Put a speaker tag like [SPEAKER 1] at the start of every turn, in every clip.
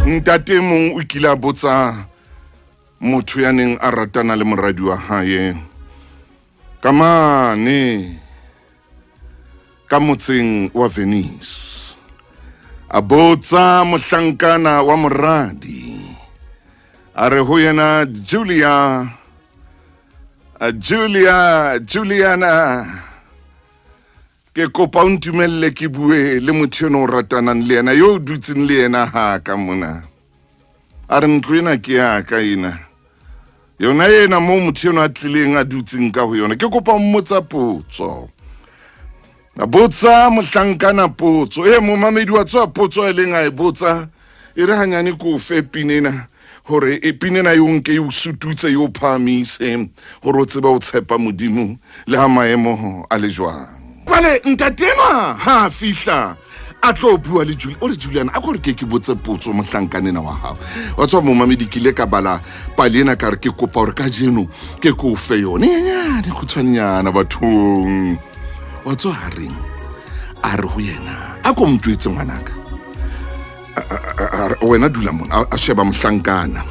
[SPEAKER 1] Ntate mong o kile a botsa motho ya neng a ratana le moradi wa hae ka mane ka motseng wa Venice. A botsa mohlankana wa moradi a re ho yena, Julia, Julia, Juliana, ke kopa o ntumelle ke bue le motho eno o ratanang le yena, yo o dutseng le yena ha ka mona. A re ntlo ena ke yaka ena, yona ena moo motho eno a tlileng a dutseng ka ho yona. Ke kopa o mmotsa potso. A botsa mohlankana potso e momamedi wa tsoa potso a leng a e botsa. E re hanyane ko fe pinena hore e pinena e o nke e o sututse, e o phahamise hore o tsebe o tshepa Modimo le ha maemo a le jwang. Jwale ntate enwa ha a fihla a tlo bua le Julian, o re, Julian, a ko re ke botse potso mohlankanena wa hao. Wa tswa momamedi, ke ile ka bala pale ena, ka re ke kopa hore kajeno ke ko fe yone nyenyane kgutshwanenyana bathong. Wa tswa a reng? A re ho yena, a ko motwetse ngwanaka, wena dula mona. A sheba mohlankana,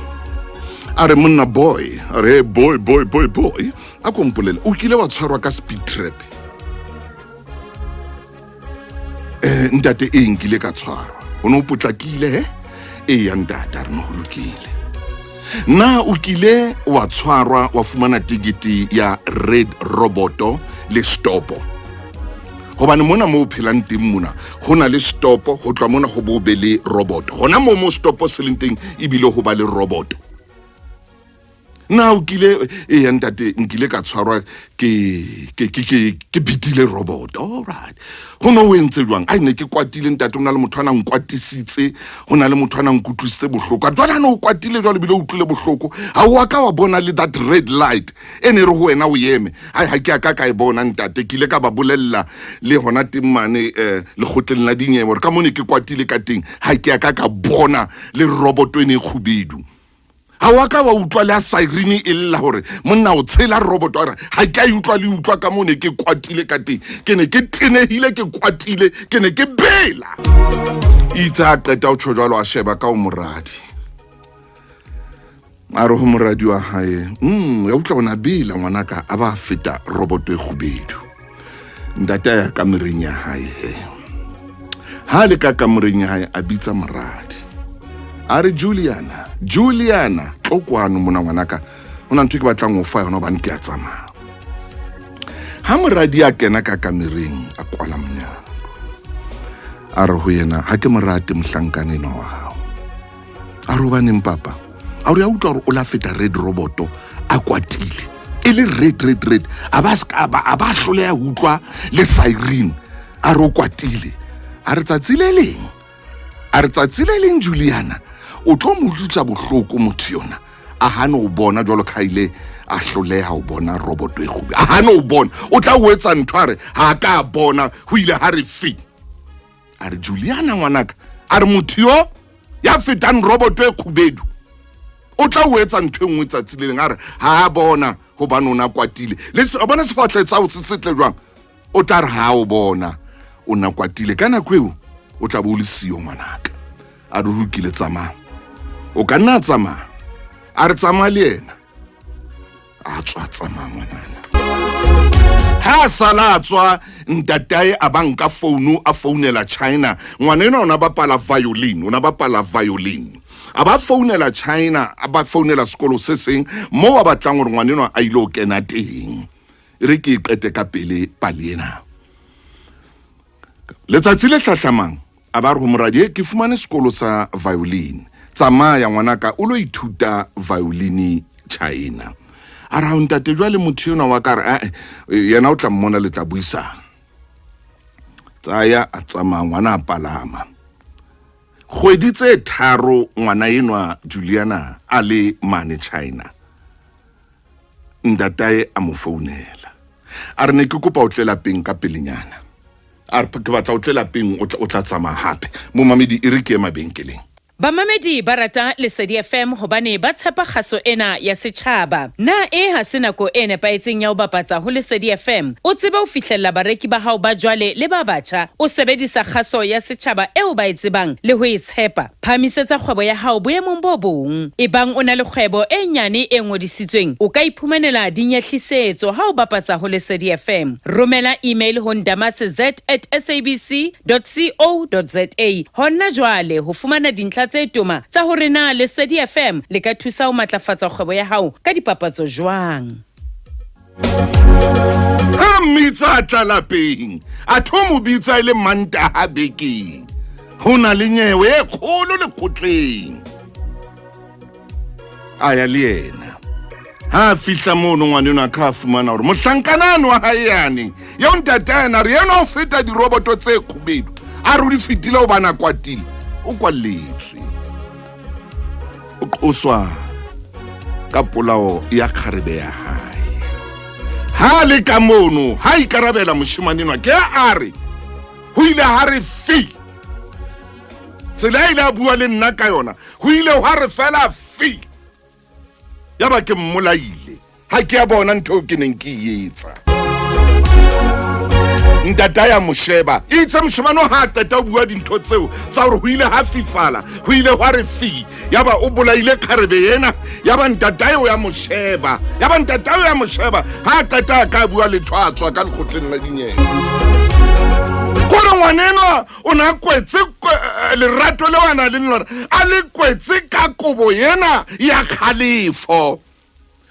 [SPEAKER 1] a re, monna, boy, a re, hey, boy, boy, boy, boy, a ko mpolele, o kile wa tshwarwa ka speed trap? Ntate, e nkile ka tshwarwa. O ne o potlakile he? Ee ya ntate. A re, no, go lokile. Na o kile wa tshwarwa, wa fumana tikete ya red roboto le stopo? Gobane mona mo o phelang teng mona go na le stopo, go tloa mona go bo be le roboto gona mo mo stopo se leng teng, ebile go ba le roboto. Na o kile? E ya ntate, nkile ka tshwarwa, ke bitile robot. All right, go ne o entse jwang? Ai, ne ke kwatile ntate, o na le motho a nang kwatisitse, go na le motho a nang kutlwisitse bohloko. A jwale a ne o kwatile jwale, bile o utlwile bohloko, ga o a ka wa bona le that red light e ne re ho wena o eme? Ai, ga ke a ka ka e bona ntate. Ke ile ka ba bolella le hona teng mane lekgotleng la dinyewe gore ka mo ne ke kwatile ka teng, ga ke a ka ka bona le roboto e ne e kgubedu. Ga wa ka wa utlwa le a siren e lla gore monna o tshela roboto? A re, ga ke a e utlwa le utlwa, ka mo ne ke kwatile ka teng, ke ne ke tenehile, ke kwatile, ke ne ke bela. Itse a qeta o tjho jwalo, a sheba ka o moradi, a re ho moradi wa hae, ya utlwa ona bela ngwanaka." A ba feta roboto e kgubedu. Ntate a ya kamoreng ya hae. He ha le ka kamoreng ya hae, a bitsa moradi, a re, "Juliana, Juliana, tlo kwano mona ngwanaka, ho na ntho e ke batlang ho fa yona hobane ke a tsamaya." Ha moradi a kena ka kamereng, a kwala monyako, a re ho yena, "Ha ke morate mohlankana enwa wa hao." A re, "Hobaneng, papa?" A re, "A utlwa gore o la feta red roboto a kwatile, e le red, red, red, a ba ska ba a ba hloleha ho utlwa le siren." A re o kwatile. A re tsatsi le leng, a re tsatsi le leng, Juliana, o tlo mo utlwisa bohloko motho yona, a hane o bona jwalo ka ile a hloleha ho bona roboto e kgube, a hane o bona, o tla o etsa ntho. A re ha a ka a bona, ho ile ha re fi. A re, "Juliana ngwanaka," a re, "motho yo ya fetang roboto e kgubedu o tla o etsa ntho e nngwe tsatsi le leng." A re ha a bona gobane o na kwatile le a bona sefatlhe sa o se setle jwang, o tla re ha o bona o na kwatile ka nako eo, o tla bo o le siyo ngwanaka. A re, "Lokile, tsamaya, o ka nna a tsamaya." A re, "Tsamaya le yena." A tswa, tsamaya ngwanana. Ha a sala a tswa, ntatae a ba nka founu, a founela China. Ngwana enwa o na bapala violin, o na bapala violin. A ba founela China, a ba founela sekolo se seng moo a batlang gore ngwana enwa a ile o kena teng. E re ke e qete ka pele pale ena. Letsatsi le hlahlamang a ba re ho moradi, "E, ke fumane sekolo sa violin, tsamaya ngwanaka o lo ithuta violin China." A re, "Hao ntate, jwale motho enwa wa ka?" Re, "Ae, yena o tla mmona, le tla buisana." Tsaya a tsamaya ngwana, a palama. Kgwedi tse 3 ngwana enwa Juliana a le mane China, ntatae a mo founela, a re, "Ne ke kopa o tle lapeng ka pelenyana." A re, "Ke batla o tle lapeng, o tla tsamaya hape." Momamedi, e re ke ye mabenkeleng.
[SPEAKER 2] Bamamedi ba rata Lesedi FM hobane ba tshepa kgaso ena ya setjhaba. Na e ha se nako e nepahetseng ya ho bapatsa ho Lesedi FM? O tsebe ho fihlella bareki ba hao ba jwale le ba batjha o sebedisa kgaso ya setjhaba eo ba e tsebang le ho e tshepa. Phahamisetsa kgwebo ya hao boemong bo bong. Ebang o na le kgwebo e nyane e ngodisitsweng, o ka iphumanela dinyehlisetso ha o bapatsa ho Lesedi FM. Romela email ho ndamase at sabc .co.za hona jwale ho fumana dintlha tse toma tsa hore na Lesedi FM le ka thusa ho matlafatsa kgwebo ya hao ka dipapatso jwang.
[SPEAKER 1] Ha mmitsa a tla lapeng, a tho mo bitsa e le Mantaha bekeng. Ho na le nyewe e kgolo lekgotleng. A ya le yena. Ha a fihla mono ngwaneno a ka fumana hore mohlankanane wa hae yane eo ntate ena re yena o feta diroboto tse kgubedu a re o di fetile o bana kwatile o kwalletswe o qoswa ka polao ya kgarebe ya hae ha le ka mono ha ikarabela moshemane enwa ke a re ho ile ha re fi tsela e ile a bua le nna ka yona ho ile hwa re fela fi ya ba ke mmolaile ha ke ya bona ntho eo ke neng ke e etsa ntata ya mosheba itse moshemane ha a qeta o bua dintho tseo tsa gore ho ile ha fifala ho ile hwa re fi yaba o bolaile kgarebe ena yaba ntatae o ya mosheba yaba ntatae o ya mosheba ha a qeta a ka bua letho a tswa ka lekgotleng la dinyewe kore ngwanenwa o ne a kwetse eh, lerato leo a na leng lona a le kwetse ka kobo ena ya kgalefo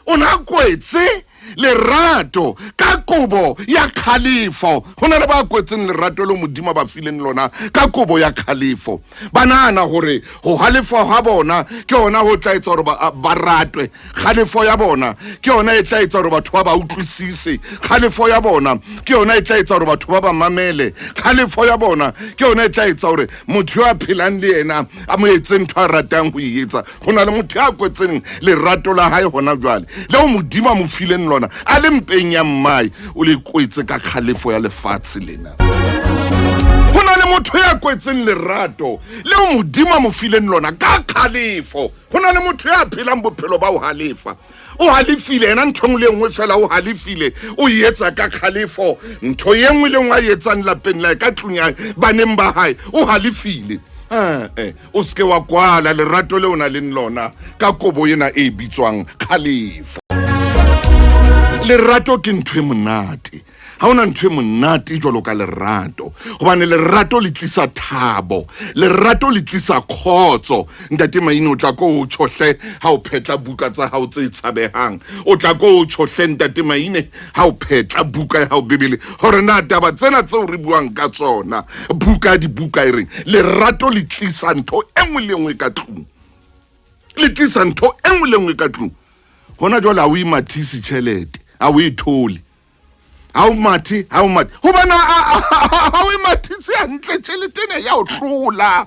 [SPEAKER 1] o ne a kwetse lerato ka kobo ya kgalefo go na le ba kwetseng lerato le modimo ba fileng lona ka kobo ya kgalefo ba nagana gore go galefa ga bona ke yona go tla etsa gore ba ratwe kgalefo ya bona ke yona e tla etsa gore batho ba ba utlwisise kgalefo ya bona ke yona e tla etsa gore batho ba ba mamele kgalefo ya bona ke yona e tla etsa gore motho yo a phelang le yena a mo etse ntho a ratang go e etsa go na le motho ya kwetseng lerato la gae gona jwale leo modimo a mo fileng lona a le mpeng ya mmae o le kwetse ka kgalefo ya lefatshe lena go na le motho ya kwetseng lerato leo modimo a mo fileng lona ka kgalefo go na le motho ya phelang bophelo ba o halefa o halefile ena ntho engwe le engwe fela o halefile o e etsa ka kgalefo ntho ye nngwe le nngwe a e etsang lapeng lae ka tlong ya baneng ba gae o halefile ee o seke wa kwala lerato le o na leng lona ka kobo ena e bitswang kgalefo lerato ke ntho e monate ga ona ntho e monate jalo ka lerato gobane lerato le tlisa thabo lerato le tlisa kgotso ntate maine o tla ko o tšhohle ga o phetla buka tsa gago tse tshabegang o tla ko o tšhohle ntate maine ga o phetla buka ya gago bebele gore na taba tsena tseo re buang ka tsona buka ya dibuka e reng lerato le tlisa ntho e nngwe le nngwe ka tlung le tlisa ntho e nngwe le nngwe ka tlung gona jwale ga o imathise tšhelete ga o e thole ga o mathe ga o mathe gobane ga o e mathise hantle tšhelete ene ya o tlola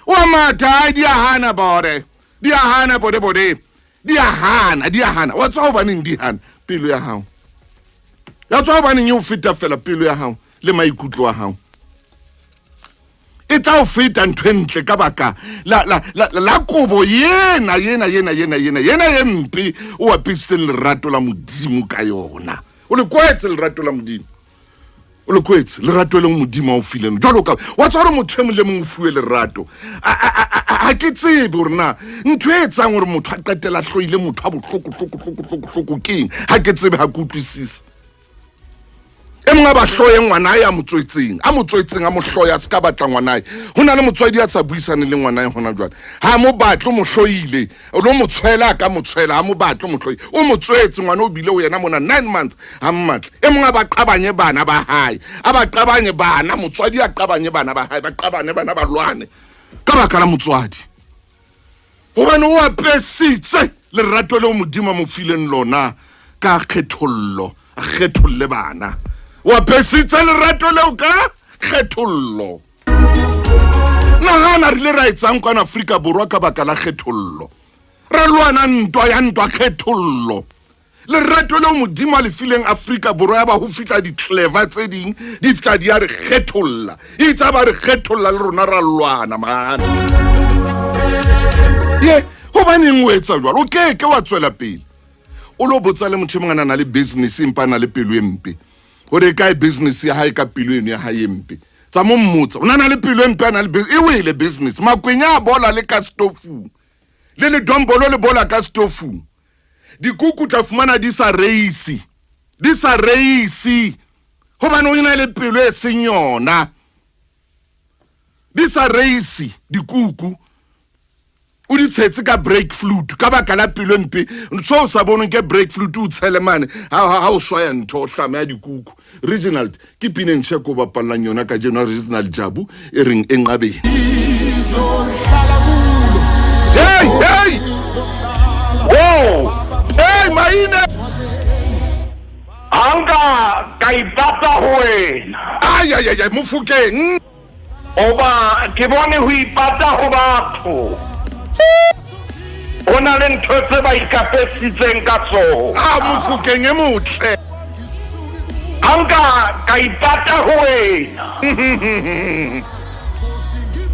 [SPEAKER 1] o a matha ai di a gana bore di a gana bode bode di a gana di a gana wa tswa gobaneng di gana pelo ya gago ya tswa gobaneng e o feta fela pelo ya gago le maikutlo a gago e tla o feta ntho e ntle ka baka la, la, la, la kobo yena yena yena yena yena yena ye mpe o apesitseng lerato la modimo ka yona o le kwetse lerato la modimo o le kwetse lerato e leng modimo a o fileng jalo ka wa tswa gore motho e mong le mongwe o fiwe lerato ga ke tsebe gore na ntho e etsang gore motho a qetela hloile motho a bohloko-hloko-hloko-hloko keng ga ke tsebe ga ke utlwisise e mongwe a ba hloye ngwanae a mo tswetseng a mo tswetseng a mo hloya a se ka batla ngwanae go na le motswadi a sa buisane le ngwanae gona jwale ga mo batle o mo hloile o lo mo tshwela a ka mo tshwela ga mo batle o mo hloile o mo tswetse ngwana o bile o yena mona 9 months ga mmatle e mongwe a ba qabanye bana ba hae a ba qabanye bana motswadi a qabanye bana ba hae ba qabane bana ba lwane ka baka la motswadi gobane o apesitse lerato leo modimo a mo fileng lona ka kgethollo a kgetholle bana o apesitse lerato leo ka kgethollo nagana re ile ra etsang kwana Afrika Borwa ka baka la kgethollo ra lwana ntwa ya ntwa kgethollo lerato leo modimo a le fileng Afrika Borwa ya ba go fihla di-clever tse ding di fihla di a re kgetholla itse ba re kgetholla le rona ra lwana man. Ye, hobaneng o etsa jwalo? O ke ke wa tswela pele. O lo botsa le motho e mong a na le business empa a na le pelo e mpe. Hore e kae business ya hae ka pelo eno ya hae e mpe. Tsa mo mmotsa. O na na le pelo e mpe a na le e wele business. Makwenya a bola le ka stofung. Le ledombolo le bola ka stofung. Dikuku tla fumana di sa reisi. Di sa reisi. Hobane o ena le pelo e seng yona. Di sa reisi dikuku. O di tshetse ka brake fluid ka baka la pelo e mpe. So o sa boneng ke brake fluid o tshele mane ha o swaya ntho o hlama ya dikuku. Reginald ke pina e ntjha ko bapallang yona kajeno ya Reginald Jabu e reng e nqabeng. Hey hey.
[SPEAKER 3] Whoa.
[SPEAKER 1] Hey maine.
[SPEAKER 3] Ha nka ka ipata ho wena.
[SPEAKER 1] Ay ay ay Mofokeng.
[SPEAKER 3] Hoba ke bone ho ipata ho batho. Ho na le ntho tse ba ikapesitseng ka tsona.
[SPEAKER 1] A Mofokeng e motle.
[SPEAKER 3] Ha nka ka ipata ho wena.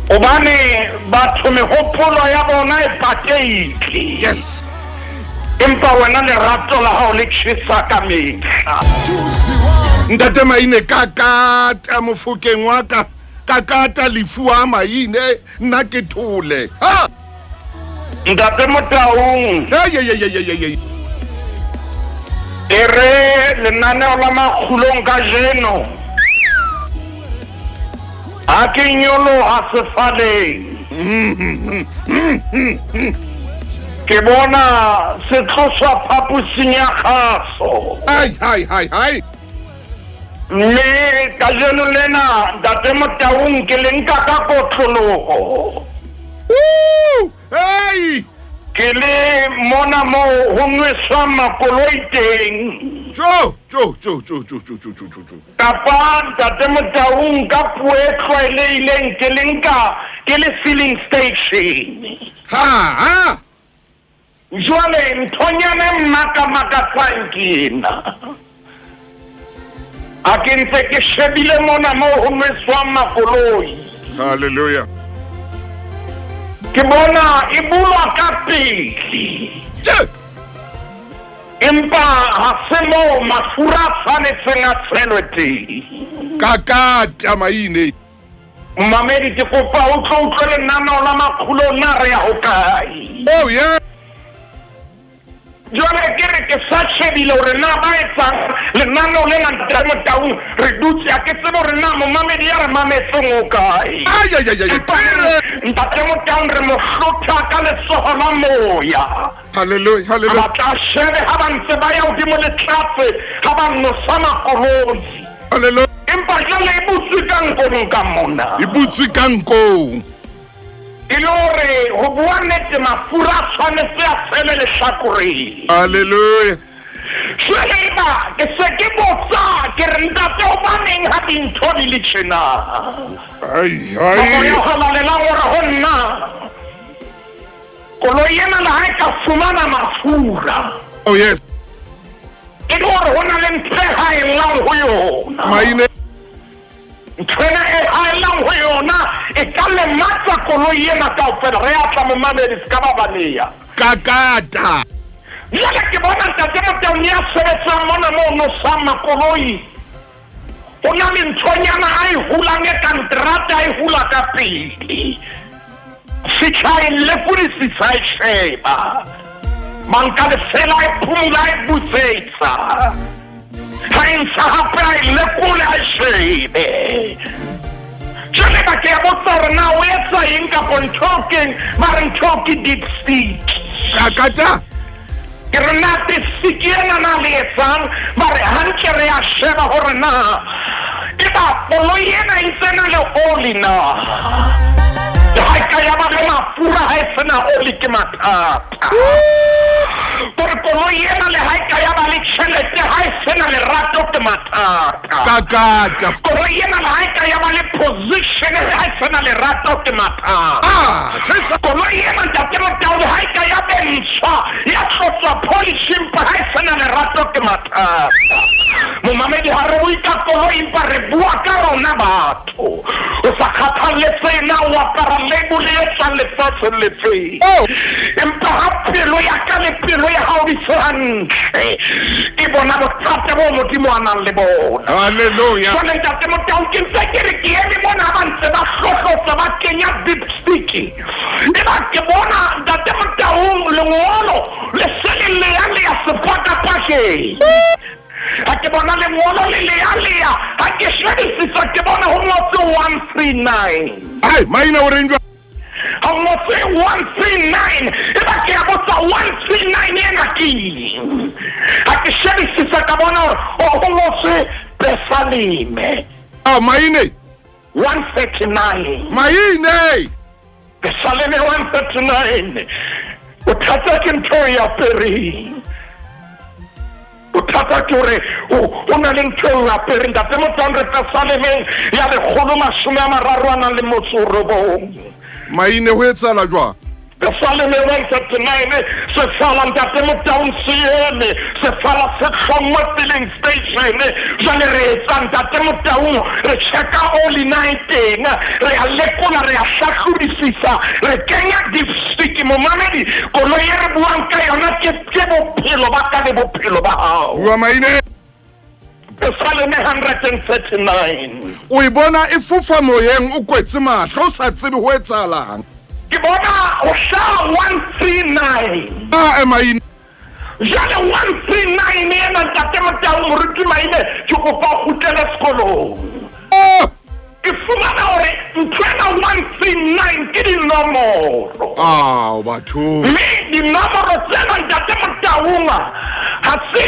[SPEAKER 3] Hobane batho mehopolo ya bona e patehile.
[SPEAKER 1] Yes.
[SPEAKER 3] Empa wena lerato la hao le tjhesa ka mehla.
[SPEAKER 1] Ntate Maine ka kata Mofokeng wa ka ka kata lefu wa Maine nna ke thole. Ha!
[SPEAKER 3] Ntate Motaung.
[SPEAKER 1] Hey hey hey hey hey.
[SPEAKER 3] E re lenaneo la makgulong kajeno. Ha ke nyoloha sefaleng. Ke bona se tloswa phaposing ya kgaso.
[SPEAKER 1] Ai hai hai hai.
[SPEAKER 3] Mme kajeno lena Ntate Motaung ke le nka ka kotloloho.
[SPEAKER 1] Woo! Hey!
[SPEAKER 3] Ke le mona moo ho nweswang makoloi teng.
[SPEAKER 1] Jo, jo, jo, jo, jo, jo, jo, jo, jo.
[SPEAKER 3] Kapa Ntate Motaung ka puo e tlwaelehileng ke le nka ke le filling station.
[SPEAKER 1] Ha, ha!
[SPEAKER 3] Jwale nthonyana e mmakamakatsang ke ena. Ha ke ntse ke shebile mona moo ho nweswang makoloi.
[SPEAKER 1] Hallelujah.
[SPEAKER 3] Ke bona e bulwa ka pele.
[SPEAKER 1] Tje!
[SPEAKER 3] Empa ha se moo mafura a tshwanetseng a tshelwe teng.
[SPEAKER 1] Kakata maine.
[SPEAKER 3] Momamedi, ke kopa o tlo utlwe lenaneo la makgulo na re ya hokae.
[SPEAKER 1] Oh yeah.
[SPEAKER 3] Jwale ke re ke sa shebile hore na ba etsang lenaneo lena Ntate Motaung re dutse ha ke tsebe hore na momamedi ya re mametseng o kae.
[SPEAKER 1] Ai ai ai ai.
[SPEAKER 3] Empa Ntate Motaung re mo hlotha ka letsoho la moya.
[SPEAKER 1] Hallelujah, hallelujah.
[SPEAKER 3] Ba tla shebe ha ba ntse ba ya hodimo le tlase ha ba nosa makoloi.
[SPEAKER 1] Hallelujah.
[SPEAKER 3] Empa jwale e butswe ka nkong ka mona.
[SPEAKER 1] E butswe ka nkong.
[SPEAKER 3] E le hore ho bua nnete mafura a tshwanetse a tshele lehlakoreng.
[SPEAKER 1] Hallelujah.
[SPEAKER 3] Jwale eba ke se ke botsa ke re ntate hobaneng ha dintho di le tjena?
[SPEAKER 1] Ai ai.
[SPEAKER 3] Moya o halalelang o re ho nna koloi ena le ha e ka fumana mafura.
[SPEAKER 1] Oh yes.
[SPEAKER 3] E le hore ho na le ntho e haellang ho yona.
[SPEAKER 1] Maine.
[SPEAKER 3] Ntho ena e haellang ho yona e ka lematsa koloi ena kaofela. Re a tla momamedi se ka ba baleha.
[SPEAKER 1] Kakata.
[SPEAKER 3] Jwale ke bona ntate Motaung ya sebetsang mona moo nosang makoloi. Ho na le nthonyana a e hulang e kang terata a e hula ka pele. Fihla e lekodisisa e sheba. Manka lefela e phumula e busetsa. Ha e ntsha hape a e lekole a e shebe. Jwale ba ke a botsa hore na o etsa eng kapo ntho keng ba re ntho ke dipstick.
[SPEAKER 1] Kakata.
[SPEAKER 3] Ke re na dipstick ena na le etsang ba re hantle re a sheba hore na eba koloi ena e ntse na le oli na. Le ha e ka ya ba le mafura ha e sena oli ke mathata. Gore koloi ena le ha e ka ya ba le tjhelete ha e sena lerato ke mathata.
[SPEAKER 1] Kakata.
[SPEAKER 3] Koloi ena le ha e ka ya ba le position ha e sena lerato ke mathata.
[SPEAKER 1] Ah, tjhesa.
[SPEAKER 3] Koloi ena ntate Motau le ha e ka ya bentshwa ya tlotswa polish empa ha e sena lerato ke mathata. Momamedi, ha re bue ka koloi empa re bua ka rona batho. O sa kgathalletsehe na o apara label e tswang lefatsheng lefeng. Empa ha pelo ya ka le pelo ya hao di se hantle, ke bona bothata boo Modimo a nang le bona.
[SPEAKER 1] Hallelujah.
[SPEAKER 3] Jwale Ntate Motaung, ke ntse ke re ke eme mona ha ba ntse ba hlohlotsa ba kenya dipstick. Eba ke bona Ntate Motaung lengolo le se le leya-leya sepakapakeng. Ha ke bona lengolo le leya-leya, ha ke shebisisa ke bona ho ngotswe 139.
[SPEAKER 1] Ai, maina o reng jwang?
[SPEAKER 3] Ha ngotswe 139, eba ke a botsa 139 ena ke eng? Ha ke shebisisa ka bona hore ho ngotswe Pesaleme.
[SPEAKER 1] Ah, maine.
[SPEAKER 3] 139.
[SPEAKER 1] Maine.
[SPEAKER 3] Pesaleme 139. Bothata ke ntho e apereng. Bothata ke hore o na le ntho e o apereng. Ntate Motaung, re Pesalemeng ya 139.
[SPEAKER 1] Maine ho etsahala jwang?
[SPEAKER 3] Pesaleme 139, sefala Ntate Motaung se eme, sefala se hlongwe filling station. Jwale re etsa Ntate Motaung, re checka oli na e teng, re a lekola, re a hlahlobisisa, re kenya dipstick. Momamedi, koloi e re buang ka yona ke ke bophelo ba ka le bophelo ba hao.
[SPEAKER 1] Bua maine.
[SPEAKER 3] Pesaleme 139.
[SPEAKER 1] O e bona e fofa moyeng, o kwetse mahlo, o sa tsebe ho etsahalang.
[SPEAKER 3] Ke bona ho hlaha 139.
[SPEAKER 1] Ah, maine.
[SPEAKER 3] Jwale 139 ena Ntate Motaung, Moruti Maine, ke kopa o kgutlele sekolong.
[SPEAKER 1] Oh!
[SPEAKER 3] Ke fumana hore ntho ena 139 ke dinomoro.
[SPEAKER 1] Ao, batho.
[SPEAKER 3] Mme dinomoro tsena Ntate Motaung ha se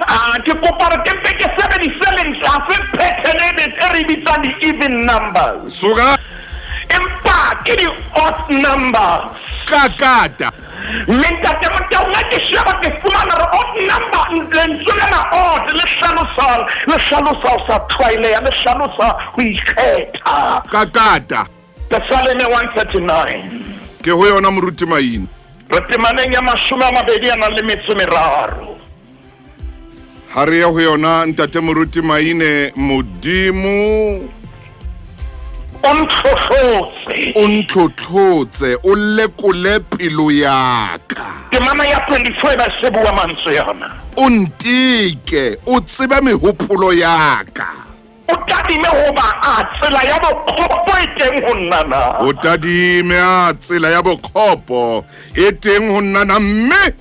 [SPEAKER 3] ah, ke kopa hore ke mpe ke sebedise lentswe, ha se pattern e e re bitsang di-even numbers.
[SPEAKER 1] Soka.
[SPEAKER 3] Empa ke di-odd numbers.
[SPEAKER 1] Kakata.
[SPEAKER 3] Mme Ntate Motaung, ha ke sheba ke fumana hore odd number, lentswe lena odd le hlalosang, le hlalosa ho sa tlwaeleha, le hlalosa ho ikgetha.
[SPEAKER 1] Kakata.
[SPEAKER 3] Pesaleme 139.
[SPEAKER 1] Ke ho yona Moruti Maine.
[SPEAKER 3] Re temaneng ya 23.
[SPEAKER 1] Ha re ya ho yona Ntate Moruti Maine, Modimo
[SPEAKER 3] o ntlhohlotse.
[SPEAKER 1] O ntlhohlotse, o lekole pelo ya ka.
[SPEAKER 3] Temana ya 24 ba se bua mantswe yona.
[SPEAKER 1] O nteke, o tsebe mehopolo ya ka.
[SPEAKER 3] O tadime hoba a tsela ya bokgopo e teng ho nna na.
[SPEAKER 1] O tadime a tsela ya bokgopo e teng ho nna na, mme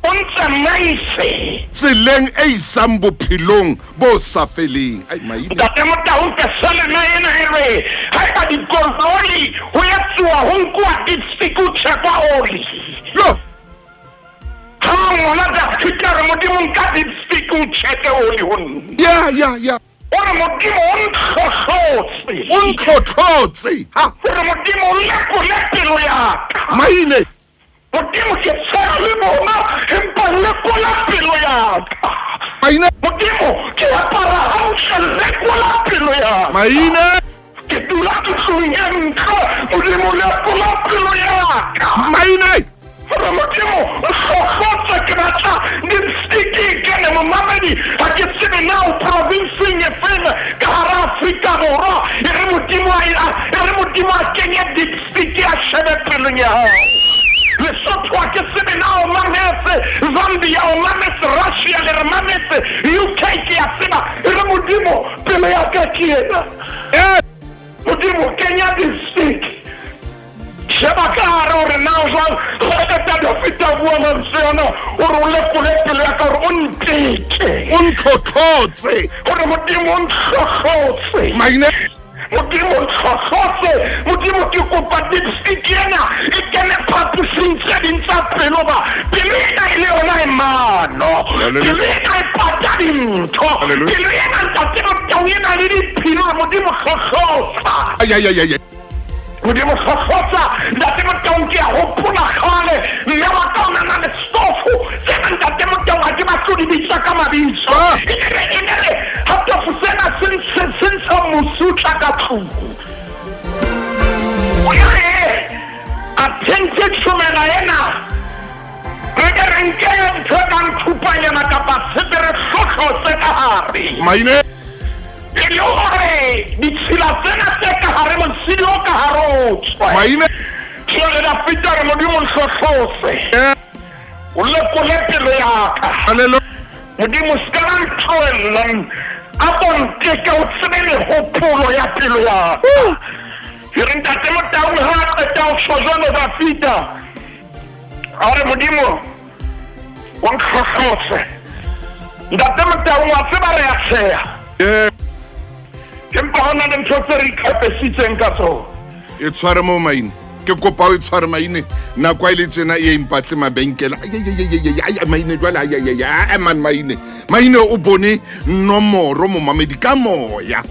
[SPEAKER 3] o ntsamaise
[SPEAKER 1] tseleng e isang bophelong bo sa feleng. Ai, maine.
[SPEAKER 3] Ntate Motaung, Pesaleme ena e re haeba dikoloi ho etsuwa ho nkuwa dipstick ho checkwa oli.
[SPEAKER 1] Yo!
[SPEAKER 3] Ha ngwana Dafita re Modimo nka dipstick o checke oli ho nna.
[SPEAKER 1] Ya, ya, ya.
[SPEAKER 3] O re Modimo o ntlhohlotse.
[SPEAKER 1] O ntlhohlotse. Ha.
[SPEAKER 3] O re Modimo o lekole pelo ya ka.
[SPEAKER 1] Maine.
[SPEAKER 3] Modimo ke tshwara le bona, empa lekola pelo ya ka.
[SPEAKER 1] Maine.
[SPEAKER 3] Modimo ke apara hantle, lekola pelo ya ka.
[SPEAKER 1] Maine.
[SPEAKER 3] Ke dula ntlong e ntle, Modimo lekola pelo ya ka.
[SPEAKER 1] Maine.
[SPEAKER 3] Hore Modimo o hlohlotse, ke batla dipstick e kene. Momamedi, ha ke tsebe na o provinseng e feng ka hara Afrika Borwa. E re Modimo a e re Modimo a kenye dipstick a shebe pelong ya hao. Lesotho ha ke tsebe na o mametse, Zambia o mametse, Russia le re mametse, UK ke ya tseba. E re Modimo pelo ya ka ke ena. Modimo kenya dipstick. Sheba ka hare hore na o jwang. Jwale ka Dafita bua mantswe ana, o re o lekole pelo ya ka hore o nteke.
[SPEAKER 1] O ntlhohlotse.
[SPEAKER 3] Hore Modimo o ntlhohlotse.
[SPEAKER 1] Maine.
[SPEAKER 3] Modimo o ntlhohlotse. Modimo ke kopa dipstick ena e kene phaposing tse ding tsa pelo ba. Pelo ena e le yona e mano. Pelo ena e pata dintho. Pelo ena Ntate Motaung e na le diphilo. Modimo hlohlotsa.
[SPEAKER 1] Ai, ai, ai, ai.
[SPEAKER 3] Modimo hlohlotsa. Ntate Motaung ke a hopola kgale mme wa ka o na na le stofo tsena Ntate Motaung ha ke batle ho di bitsa ka mabitso. E ne re ha tofo sena se ntsha mosutla ka tlung. O ya re a thentse tshomela ena, re ke re nke ntho e kang thupanyana kapa tshepe re hare.
[SPEAKER 1] Maine.
[SPEAKER 3] E le hore ditshila tsena tse ka hare mosidi o ka hare o tswe.
[SPEAKER 1] Maine.
[SPEAKER 3] Jwale Dafita a re, Modimo ntlhohlose. O lekole pelo ya ka.
[SPEAKER 1] Hallelujah.
[SPEAKER 3] Modimo se ka ba ntlohella. A ko nteke o tsebe mehopolo ya pelo ya ka. E re Ntate Motaung ha a qeta ho tjho jwalo Dafita a re Modimo o ntlhohlose. Ntate Motaung wa tseba re a tsheha. Empa ho na le ntho tse re itlhapesitseng ka tsona.
[SPEAKER 1] E tshware moo maine. Ke kopa o e tshware maine. Nako a e le tjena e impatle mabenkele. Ai maine jwale ai ai man maine. Maine o bone nomoro momamedi ka moya.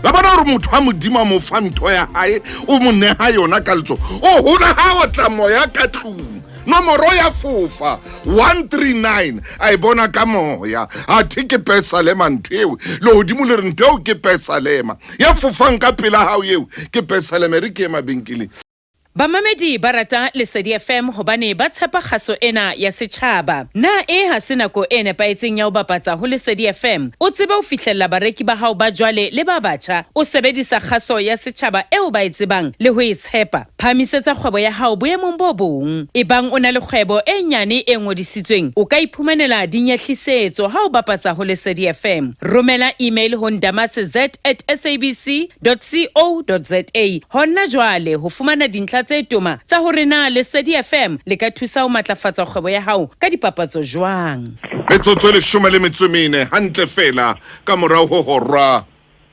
[SPEAKER 1] La bona hore motho wa Modimo a mo fa ntho ya hae, o mo neha yona ka letsoho. O hola ha o tla moya ka tlung. Nomoro ya fofa 139 a e bona ka moya. Athe ke Pesalema ntho eo. Lehodimo le re ntho eo ke Pesalema. Ya fofang ka pela hao eo ke Pesalema. E re ke ye mabenkeleng.
[SPEAKER 2] Bamamedi ba rata Lesedi FM hobane ba tshepa kgaso ena ya setjhaba. Na e ha se nako e nepahetseng ya ho bapatsa ho Lesedi FM? O tsebe ho fihlella bareki ba hao ba jwale le ba batjha o sebedisa kgaso ya setjhaba eo ba e tsebang le ho e tshepa. Phahamisetsa kgwebo ya hao boemong bo bong. Ebang o na le kgwebo e nyane e ngodisitsweng, o ka iphumanela dinyehlisetso ha o bapatsa ho Lesedi FM. Romela email ho ndamase at sabc co za hona jwale ho fumana dintlha tse toma tsa hore na Lesedi FM le ka thusa ho matlafatsa kgwebo ya hao ka dipapatso jwang.
[SPEAKER 1] Metsotso e 14 hantle feela ka morao ho hora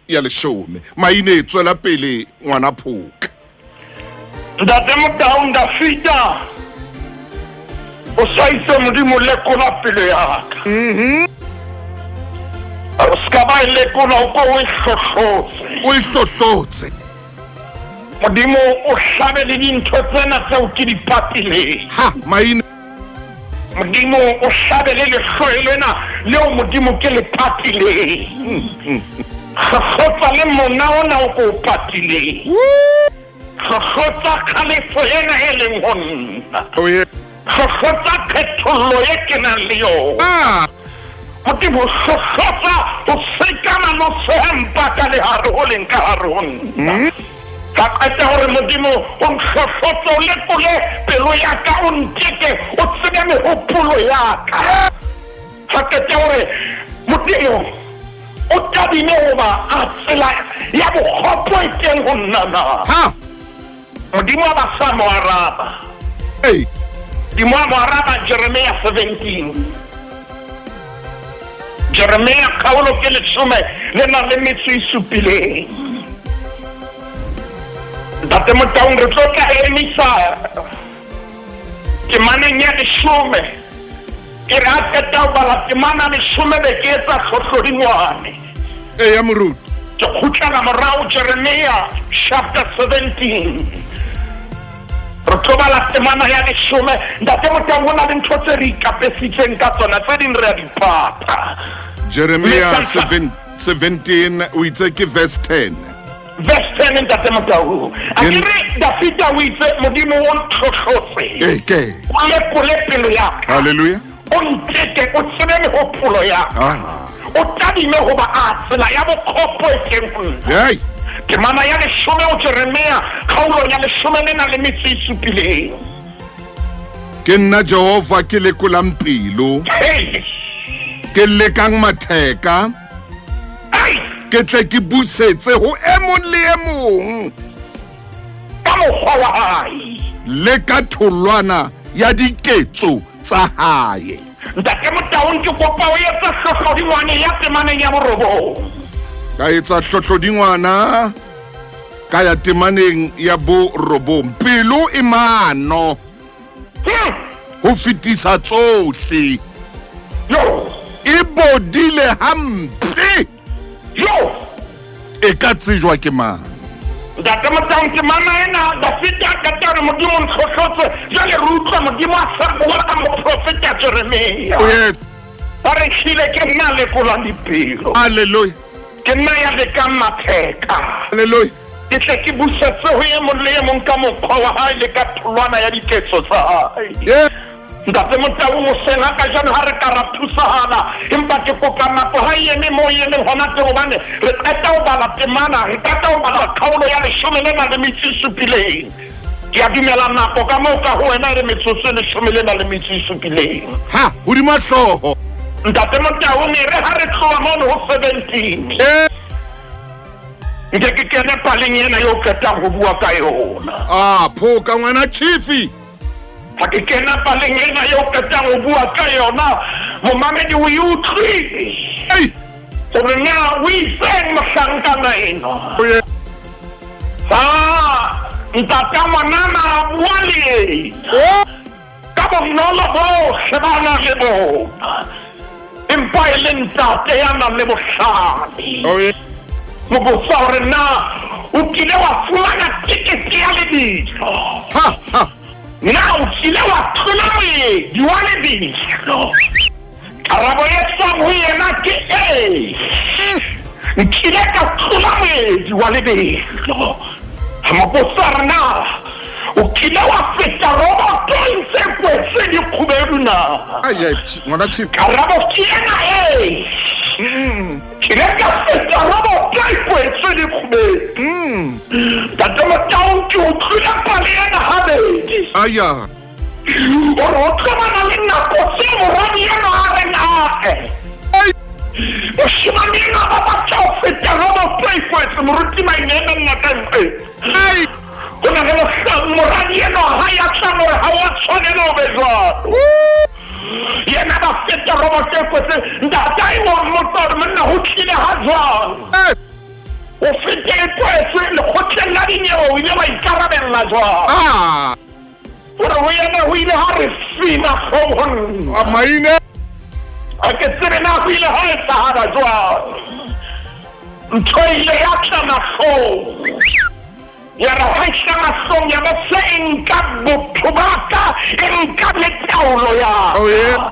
[SPEAKER 1] ya 10. Maine tswela pele ngwana phoka.
[SPEAKER 3] Ntate Motaung Dafita o sa itse Modimo lekola pelo ya ka. O ska ba e lekola o ko o e hlohlotse.
[SPEAKER 1] O e hlohlotse.
[SPEAKER 3] Modimo o hlabe le dintho tsena tseo ke di patileng.
[SPEAKER 1] Ha maine.
[SPEAKER 3] Modimo o hlabe le lehloyo lena leo Modimo ke le patileng. Hlohlotsa le mona ona o ko o patileng. Hlohlotsa kgalefo ena e leng ho nna. Hlohlotsa kgethollo e ke nang le yona. Modimo hlohlotsa ho sekama le ho seha mpa ka lehare ho leng ka hare ho nna. Ka qeta hore Modimo o ntlhohlotse o lekole pelo ya ka o nteke o tsebe mehopolo ya ka. Ka qeta hore Modimo o tadime hoba a tsela ya bokgopo e teng ho nna na. Modimo a ba sa mo araba. Modimo a mo araba Jeremia 17. Jeremia kgaolo ke 17 le na le metso e supileng. Ntate Motaung re tlo tla emisa temaneng ya 10. Ke re ha qeta ho bala temana 10 be ke etsa tlhotlhodingwane.
[SPEAKER 1] Eya moruti.
[SPEAKER 3] Ke kgutlela morao Jeremia chapter 17. Re tlo bala temana ya 10. Ntate Motaung ho na le ntho tse re ikapesitseng ka tsona tse ding re a di pata.
[SPEAKER 1] Jeremia 17 o itse ke verse 10.
[SPEAKER 3] Verse 10 Ntate Motaung. A ke re Dafita o itse Modimo o ntlhohlotse. O lekole pelo ya ka.
[SPEAKER 1] Hallelujah.
[SPEAKER 3] O nteke o tsebe mehopolo ya ka. O tadime hoba a tsela ya bokgopo e teng ho nna. Temana ya 10 ho Jeremia kgaolong ya 10 le na le metso e supileng.
[SPEAKER 1] Ke nna Jehova ke lekolang pelo. Ke lekang matheka. Ke tle ke busetse ho e mong le e mong
[SPEAKER 3] ka mokgwa wa hae
[SPEAKER 1] le ka tholwana ya diketso tsa hae.
[SPEAKER 3] Ntate Motaung ke kopa o etsa hlohlodingwane ya temaneng ya 9.
[SPEAKER 1] Ka etsa hlohlodingwana ka ya temaneng ya 9. Pelo e mano ho fetisa tsohle. E bodile hampe. E ka tsejwa ke mang?
[SPEAKER 3] Ntate Motaung temana ena Dafita a qeta hore Modimo ntlhohlotse. Jwale re utlwa Modimo a sa bua ka moprofeta Jeremia. Ba re hlile ke nna lekolang dipelo.
[SPEAKER 1] Hallelujah.
[SPEAKER 3] Ke nna ya lekang matheka.
[SPEAKER 1] Hallelujah.
[SPEAKER 3] Ke tle ke busetse ho e mong le e mong ka mokgwa wa hae le ka tholwana ya diketso tsa hae. Ntate Motau hoseng ha kajeno ha re ka ra thusahala, empa ke kopa nako ha e eme moo e emeng hona teng hobane re qeta ho bala temana, re qeta ho bala kgaolo ya leshome le nang le metso e supileng. Ke a dumela nako ka moo ka ho wena e le metsotso e leshome le nang le metso e supileng.
[SPEAKER 1] Ha, hodima hlooho.
[SPEAKER 3] Ntate Motau, ne re ha re tloha mono ho 17.
[SPEAKER 1] Eh.
[SPEAKER 3] Nke ke kene paleng ena eo qetang ho bua ka yona.
[SPEAKER 1] Ah, phoka ngwana Chifi.
[SPEAKER 3] Ha ke kena paleng ena eo qetang ho bua ka yona, momamedi o e utlwile.
[SPEAKER 1] Ei.
[SPEAKER 3] Hore na o itseng mohlankana enwa.
[SPEAKER 1] O ye.
[SPEAKER 3] Ha ntata ngwanana a bua le yena.
[SPEAKER 1] Oh.
[SPEAKER 3] Ka bonolo bohle ba nang le bona. Empa e le ntate ya nang le bohlale.
[SPEAKER 1] Oh, yeah.
[SPEAKER 3] Mo botsa hore na o kile wa fumana tekete ya lebitlo.
[SPEAKER 1] Ha, ha.
[SPEAKER 3] Na o kile wa tlola moedi wa lebitlo? Karabo e tswang ho yena ke ee. Nkile ka tlola moedi wa lebelo. A mo botsa hore na o kile wa feta roboto e ntse e kwetswe dikgubedu na?
[SPEAKER 1] Ai, ai, ngwana Chief.
[SPEAKER 3] Karabo ke ena ee. Ke ile ka feta roboto e kwetswe dikgubedu. Ntate Motaung ke utlwile pale ena habedi.
[SPEAKER 1] Aya.
[SPEAKER 3] Hore o tlo bana le nako tse moradi enwa a reng ae.
[SPEAKER 1] Ai.
[SPEAKER 3] Moshemane enwa ba batla ho feta roboto e kwetse moruti Mainene nna ka ntle.
[SPEAKER 1] Ai.
[SPEAKER 3] Ho na le mohlang moradi enwa ha ya tlang hore ha wa tshwanela ho be jwalo. Yena ba feta roboto e kwetse ntatae wa mmotsa hore monna ho tlile ha jwang.
[SPEAKER 1] Eh.
[SPEAKER 3] O fete e kwetswe lekgotleng la dinyewe o ile wa ikarabella jwang.
[SPEAKER 1] Ah.
[SPEAKER 3] Hore ho yena ho ile ha re fi mahlong ho nna.
[SPEAKER 1] A maine.
[SPEAKER 3] Ha ke tsebe na ho ile ha etsahala jwang. Ntho e ile ya tla mahlong. Ya re ha e tla mahlong ya ba se e nka botho ba ka, e nka le taolo ya ka.
[SPEAKER 1] Oh, yeah.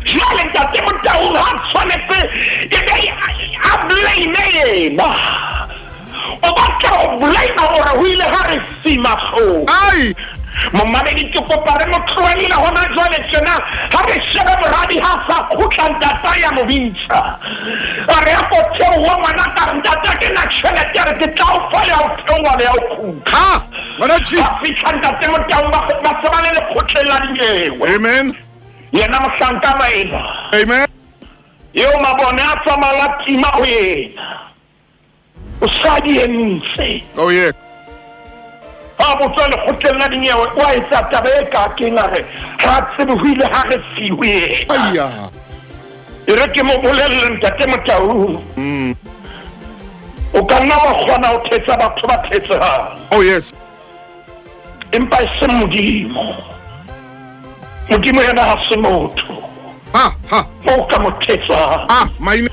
[SPEAKER 3] Jwale ntate Motaung ha tshwanetse e be a blame yena. O batla ho blame hore ho ile ha re fi mahlong.
[SPEAKER 1] Ai.
[SPEAKER 3] Momamedi ke kopa re mo tlohelle hona jwale tjena ha re shebe moradi ha sa kgutla ntata ya mo bitsa. A re a ko theoha ngwana ka re ntata ke na tjhelete a re ke tla o fa ya ho theoha le ya ho kgutla.
[SPEAKER 1] Ha, ngwana Chief.
[SPEAKER 3] Ba fihla ntate Motaung ba ba se ba le lekgotleng la dinyewe.
[SPEAKER 1] Amen.
[SPEAKER 3] Yena mohlankana enwa.
[SPEAKER 1] Amen.
[SPEAKER 3] Eo mabone a tsamaya la tima ho yena. O sa di entse.
[SPEAKER 1] Oh yeah.
[SPEAKER 3] Ha botswa lekgotleng la dinyewe o a etsa taba e ka keng a re ha tsebe ho ile ha re fi ho yena.
[SPEAKER 1] Aya.
[SPEAKER 3] E re ke mo bolelle ntate Motaung. O ka nna wa kgona ho thetsa batho ba thetsehang.
[SPEAKER 1] Oh yes.
[SPEAKER 3] Empa e seng Modimo. Modimo yena ha se motho.
[SPEAKER 1] Ha, ha.
[SPEAKER 3] O ka mo thetsang.
[SPEAKER 1] Ah, maine.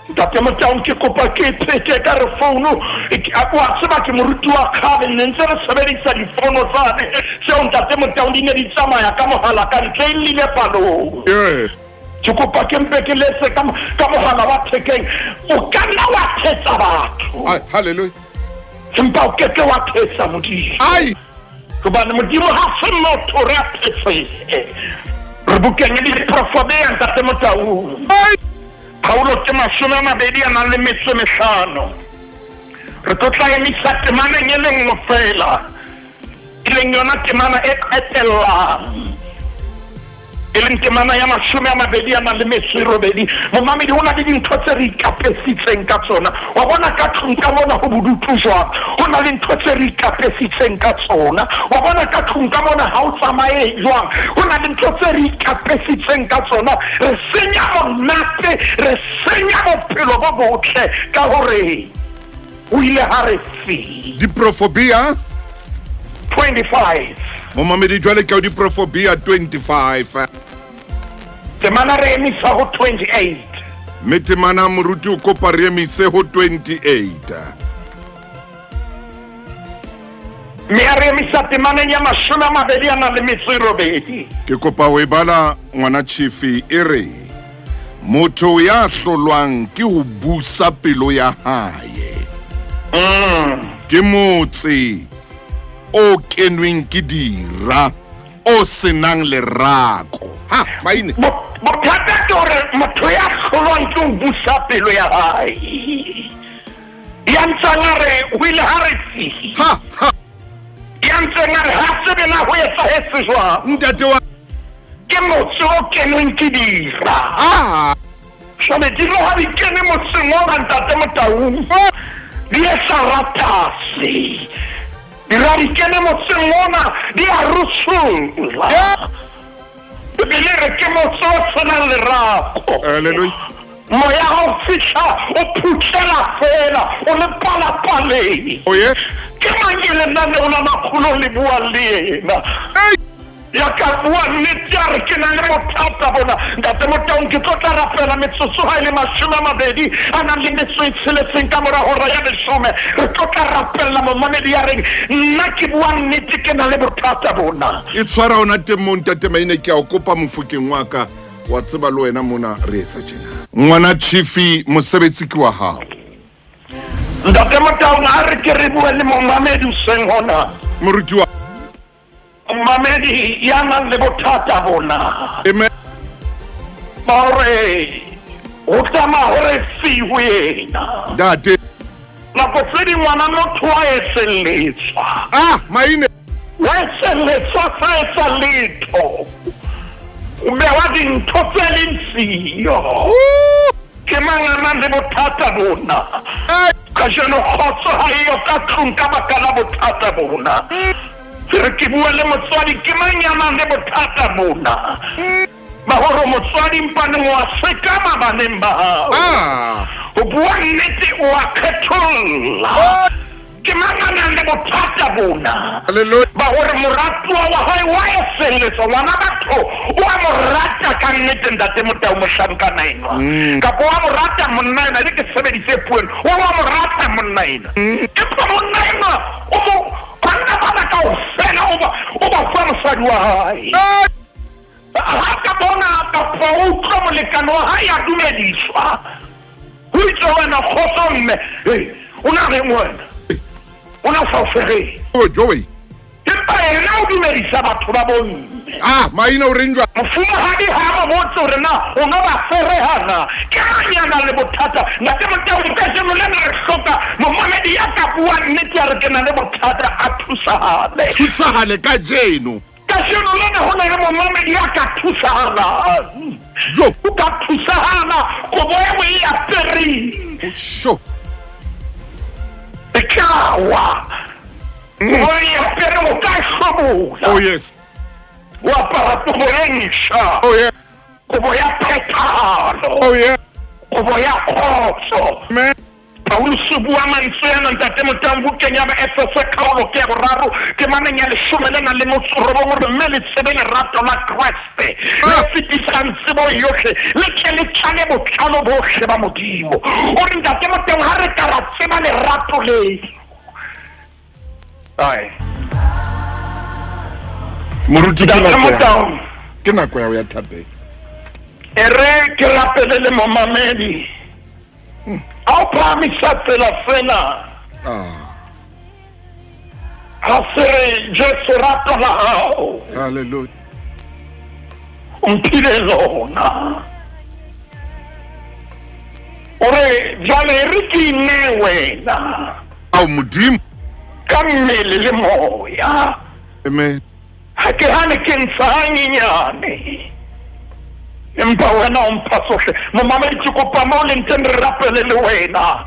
[SPEAKER 3] Ntate Motaung ke kopa ke phete ka re founu wa tseba ke moruti wa kgale ne ntse re sebedisa difono tsane tseo ntate Motaung di ne di tsamaya ka mohala ka ntle e llile palong.
[SPEAKER 1] Yeah.
[SPEAKER 3] Ke kopa ke mpe ke letse ka ka mohala wa thekeng o ka nna wa thetsa batho.
[SPEAKER 1] Ai, hallelujah.
[SPEAKER 3] Empa o ke ke wa thetsa Modimo.
[SPEAKER 1] Ai.
[SPEAKER 3] Hobane Modimo ha se motho re a thetsehe. Re bukeng ya diprofobea ntate Motaung.
[SPEAKER 1] Ai.
[SPEAKER 3] Kgaolo ke 20 a nang le metso e mehlano. Re tlo tla emisa temaneng e le nngwe feela, e leng yona temana e qetellang, e leng temana ya 28 a nang le metso e robedi. Momamedi, ho na le dintho tse re ikapesitseng ka tsona. Wa bona ka tlung ka mona ho bodutu jwang? Ho na le ntho tse re ikapesitseng ka tsona. Wa bona ka tlung ka mona ha o tsamaye jwang? Ho na le ntho tse re ikapesitseng ka tsona. Re senya monate, re senya bophelo bo botle ka hore o ile ha re fi.
[SPEAKER 1] Diprofobia
[SPEAKER 3] 25.
[SPEAKER 1] Momamedi jwale ke diprofobia 25.
[SPEAKER 3] Temana re emisa ho 28.
[SPEAKER 1] Mme temana moruti o kopa re emise ho 28.
[SPEAKER 3] Mme a re emisa temaneng ya 28 a nang le metso e robedi.
[SPEAKER 1] Ke kopa ho e bala ngwana Chifi e re motho ya hlolwang ke ho busa pelo ya hae. Ke motse o kenweng ke dira. o senang lerako. Ha, Maine.
[SPEAKER 3] Bothata ke hore motho ya hlolwang ke ho busa pelo ya hae. Ya ntseng a re ho ile ha re tsi.
[SPEAKER 1] Ha, ha.
[SPEAKER 3] Ya ntseng a re ha tsebe na ho etsahetse jwang.
[SPEAKER 1] Ntate wa
[SPEAKER 3] Ke motse o kenweng ke dira.
[SPEAKER 1] Ah.
[SPEAKER 3] Jwale dilo ha di kene motseng ona ntate Motaung. Di etsa ratase. Dira di kene motseng ona di a rusola. Bibele e re ke motse o senang lerako.
[SPEAKER 1] Hallelujah.
[SPEAKER 3] Moya ha o fihla o phutlela fela o le palapaleng.
[SPEAKER 1] Oh yeah.
[SPEAKER 3] Ke mang e lenaneo la makgolo le buang le yena?
[SPEAKER 1] Hey.
[SPEAKER 3] Ya ka bua nnete a re ke na le bothata bona ntate Motaung ke tlo tla rapela metsotso ha e le 20 a nang le metso e tsheletseng ka mora hora ya leshome re tlo tla rapella momamedi ya reng nna ke bua nnete ke na le bothata bona.
[SPEAKER 1] E tshwara hona teng moo ntate Maine ke a o kopa mofokeng wa ka wa tseba le wena mona re etsa tjena. Ngwana Chifi mosebetsi ke wa hao.
[SPEAKER 3] Ntate Motaung a re ke re bue le momamedi hoseng hona.
[SPEAKER 1] Moruti wa
[SPEAKER 3] Momamedi ya nang le bothata bona.
[SPEAKER 1] Amen.
[SPEAKER 3] Ba hore ho tsamaya hore fi ho yena.
[SPEAKER 1] Ntate.
[SPEAKER 3] Nako tse ding ngwana motho wa etselletswa.
[SPEAKER 1] Ah, Maine.
[SPEAKER 3] Wa etselletswa sa etsa letho. O bewa dintho tse leng siyo. Ke mang a nang le bothata bona? Kajeno kgotso ha eyo ka tlung ka baka la bothata bona. Ke re ke bua le motswadi, ke mang ya nang le bothata bona? Ba hore motswadi mpaneng wa sekama baneng ba hao. Ho bua nnete o a kgetholla. Ke mang a nang le bothata bona? Ba hore moratuwa wa hae wa eselletswa, ngwana batho o a mo rata ka nnete ntate Motau mohlankana enwa. Kapa wa mo rata monna enwa, e re ke sebedise puo ena, o wa mo rata monna enwa. Empa monna enwa o mo banna bana kaofela o ba o ba fa mosadi wa hae. Ha ka bona kapa o utlwa molekane wa hae a dumediswa, ho itse ho wena kgotso mme, hey, o na reng wena? O na sa o fereng?
[SPEAKER 1] Oh, Joey.
[SPEAKER 3] Empa yena o dumedisa batho ba bomme.
[SPEAKER 1] Ah, Maina o reng jwang?
[SPEAKER 3] Mofumahadi ha a mo botse hore na o no ba fereha na. Ke mang ya nang le bothata? Ntate Motaung, kajeno lena re hloka momamedi ya ka buang nnete ya re ke na le bothata a thusahale.
[SPEAKER 1] Thusahale kajeno.
[SPEAKER 3] Kajeno lena ho na le momamedi ya ka thusahalang.
[SPEAKER 1] Jo.
[SPEAKER 3] O ka thusahala kobo eo e apereng.
[SPEAKER 1] Sho.
[SPEAKER 3] E tla wa. Kobo e apereng o ka e hlobola.
[SPEAKER 1] Oh yes.
[SPEAKER 3] O apara kobo e ntjha.
[SPEAKER 1] Oh yeah.
[SPEAKER 3] Kobo ya phethahalo.
[SPEAKER 1] Oh yeah.
[SPEAKER 3] Kobo ya kgotso.
[SPEAKER 1] Amen.
[SPEAKER 3] Pauluse o bua mantswe ana ntate Motaung bukeng ya Baefese kgaolo ke ya boraro temaneng ya leshome le nang le motso robong o re mme le tsebe lerato la Kreste le fetisang tsebo yohle le tle le tlale botlalo bohle ba Modimo. O re ntate Motaung ha re ka ra tseba lerato le Ai.
[SPEAKER 1] Moruti ke
[SPEAKER 3] Ntate
[SPEAKER 1] nako ya
[SPEAKER 3] Motaung
[SPEAKER 1] ke nako ya ho ya thapelo.
[SPEAKER 3] e re ke rapele le momamedi a o phahamisa tsela sena
[SPEAKER 1] Ah,
[SPEAKER 3] ha se re Jesu rato la hao
[SPEAKER 1] hallelujah.
[SPEAKER 3] o mphile lona o re jwale e re ke ine wena
[SPEAKER 1] Ao Modimo.
[SPEAKER 3] ka mmele le moya
[SPEAKER 1] Amen.
[SPEAKER 3] ha ke hane ke ntsha hanyenyane empa wena o mpha sohle momamedi ke kopa mo o leng teng re rapele le wena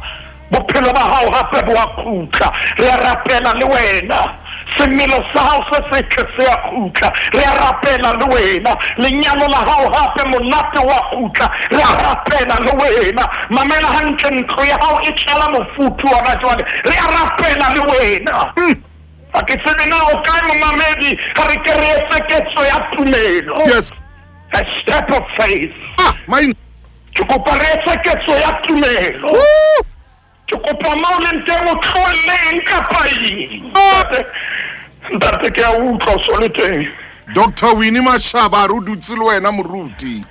[SPEAKER 3] bophelo ba hao hape bo a khutla re a rapela le wena semelo sa hao se setle se a khutla re a rapela le wena lenyalo la hao hape monate wa khutla re a rapela le wena mamela hantle ntlo ya hao e tlala mofuthu hona jwale re a rapela le wena ha ke tsebe na o kae momamedi ha re ke re etse ketso ya tumelo.
[SPEAKER 1] Yes.
[SPEAKER 3] A step of faith.
[SPEAKER 1] Ah, Maine.
[SPEAKER 3] Ke kopa re etse ketso ya tumelo.
[SPEAKER 1] Woo!
[SPEAKER 3] Ke kopa mo o leng teng o tlohelle eng kapa eng. Ntate ke a utlwa o so le teng.
[SPEAKER 1] Dr. Winnie Mashaba a re o dutse le wena moruti.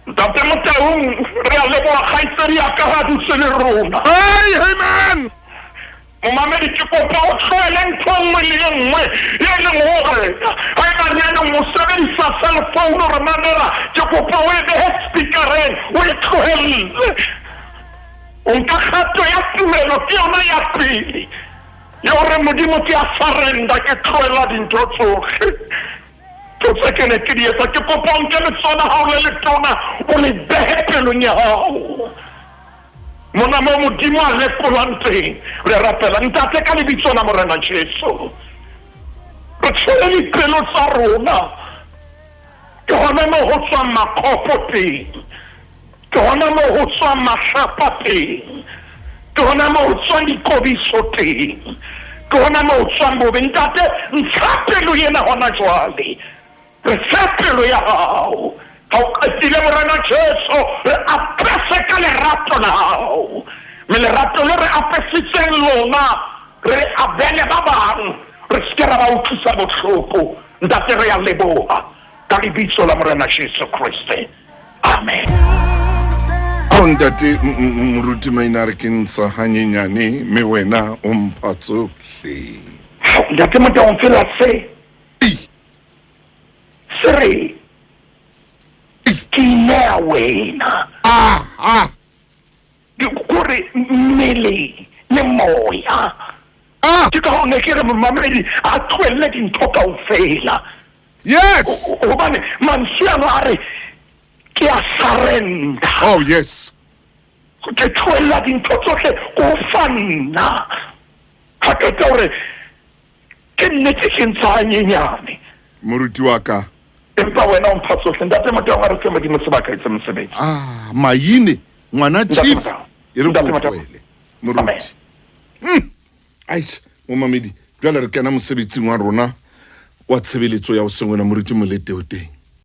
[SPEAKER 3] Ntate Motaung re a leboha kgaitsedi ya ka ha dutse le rona.
[SPEAKER 1] Hey, amen.
[SPEAKER 3] Momamedi ke kopa o tlohele ntho e nngwe le e nngwe e leng hore haeba nyaneng o sebedisa cell phone o re mamela, ke kopa o e behe speakereng, o e tlohelle. O nka kgato ya tumelo, ke yona ya pele ya hore Modimo ke a surrender, ke tlohela dintho tsohle tso tse ke ne ke di etsa. Ke kopa o nke letsoho la hao le letona o le behe pelong ya hao mona moo Modimo a lekolang teng. Re rapela, Ntate, ka lebitso la Morena Jesu, re tshwere dipelo tsa rona. Ke hona moo ho tswang makgopo teng, ke hona moo ho tswang mahlapa teng, ke hona moo ho tswang dikobiso teng, ke hona moo ho tswang bobe. Ntate, ntsha pelo ena hona jwale, re fe pelo ya hao. Ha o qetile, Morena Jesu, re apese ka lerato la hao, mme lerato le re apesitseng lona re abele ba bang, re se ke ra ba utlwisa bohloko. Ntate, re a leboha ka lebitso la Morena Jesu Kreste, amen.
[SPEAKER 1] Ao ntate moruti Maina, a re ke ntsha hanyenyane mme wena o mpha tsohle.
[SPEAKER 3] Ntate Motaung, fela se se re ke inea wena.
[SPEAKER 1] Ah.
[SPEAKER 3] Ke kore mmele le moya. Ke ka hoo ne ke re momamedi a tlohelle dintho kaofela.
[SPEAKER 1] Yes.
[SPEAKER 3] Hobane mantswe ano a re ke a surrender.
[SPEAKER 1] Oh yes.
[SPEAKER 3] Ke tlohella dintho tsohle ko fa nna. Ha qeta hore ke nnete ke ntsha hanyenyane.
[SPEAKER 1] Moruti wa ka.
[SPEAKER 3] Empa wena o mpha tsohle. Ntate Motaung, a re fe Modimo sebaka etse mosebetsi.
[SPEAKER 1] Ah, Maine, ngwana
[SPEAKER 3] Ntate
[SPEAKER 1] chief.
[SPEAKER 3] Motaung.
[SPEAKER 1] E re
[SPEAKER 3] Ntate
[SPEAKER 1] ko
[SPEAKER 3] Motaung.
[SPEAKER 1] tlohele. Moruti. Aish, momamedi, jwale re kena mosebetsing wa rona wa tshebeletso ya hoseng wena moruti Molete o teng.